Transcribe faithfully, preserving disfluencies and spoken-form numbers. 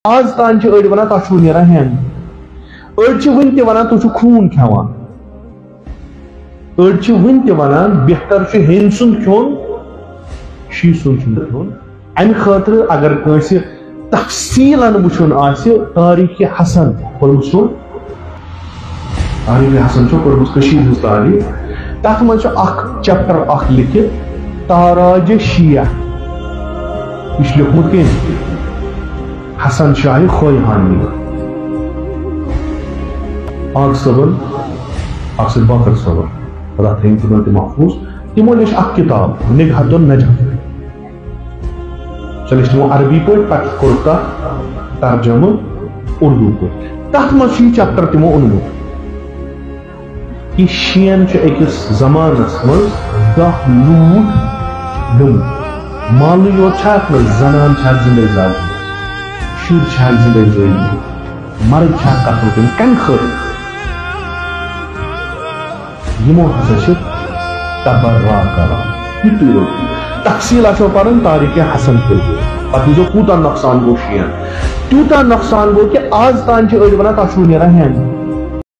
آز تام چھِ أڑۍ وَنان، "تۄہہِ چھُو نیران ہٮ۪نٛد۔" أڑۍ چھِ وٕنہِ تہِ وَنان، "تُہۍ چھِو خوٗن کھٮ۪وان۔" أڑۍ چھِ وٕنہِ تہِ وَنان، "بہتر چھُ ہیٚنٛدۍ سُنٛد کھیوٚن، شیٖشہٕ سُنٛد چھُنہٕ کھیوٚن۔" اَمہِ خٲطرٕ اگر کٲنٛسہِ تفصیٖلن وٕچھُن آسہِ، تاریخ حسن پوٚرمُت چھُ، تاریخ حسن چھُ پوٚرمُت کٔشیٖرِ ہٕنٛز تاریخ، تَتھ منٛز چھُ اکھ چیپٹر اکھ لیکھِتھ، تاراج شیعہ۔ یہِ چھُ لیوٚکھمُت کٔمۍ؟ حسن شاہ خویہانی۔ آغہٕ صٲبن، آغہٕ صٲب باقر صٲبن، خۄدا تھٲیِن تِمن تہِ محفوظ، تِمو لیٚچھ اکھ کِتاب، نگہت النجف۔ سۄ لیٚچھ تِمو عربی پٲٹھۍ، پتہٕ کوٚر تتھ ترجمہٕ اردو پٲٹھۍ۔ تتھ منٛز چھُ یہِ چیپٹر تِمو اوٚنمُت کہِ شیعن چھُ أکِس زمانس منٛز دَہ لوٗٹھ گٔمٕتۍ۔ مالٕے یوت چھا اَتھ منٛز، زنان چھا زندے زاجہِ، شُرۍ چھا زندے زٲوۍ، مرد چھا قتل کٔرِتھ، کمہِ خٲطرٕ؟ یِمو ہسا چھِ تبرا کران۔ یہِ تُہۍ روٗزِو۔ تفصیٖل آسیو پرُن تاریخ حسن کٔرِو۔ پتہٕ وٕچھو کوٗتاہ نۄقصان گوٚو شیعن۔ تیوٗتاہ نۄقصان گوٚو کہِ آز تام چھِ أڑۍ ونان، "تۄہہِ چھُو نیران ہٮ۪نٛد۔"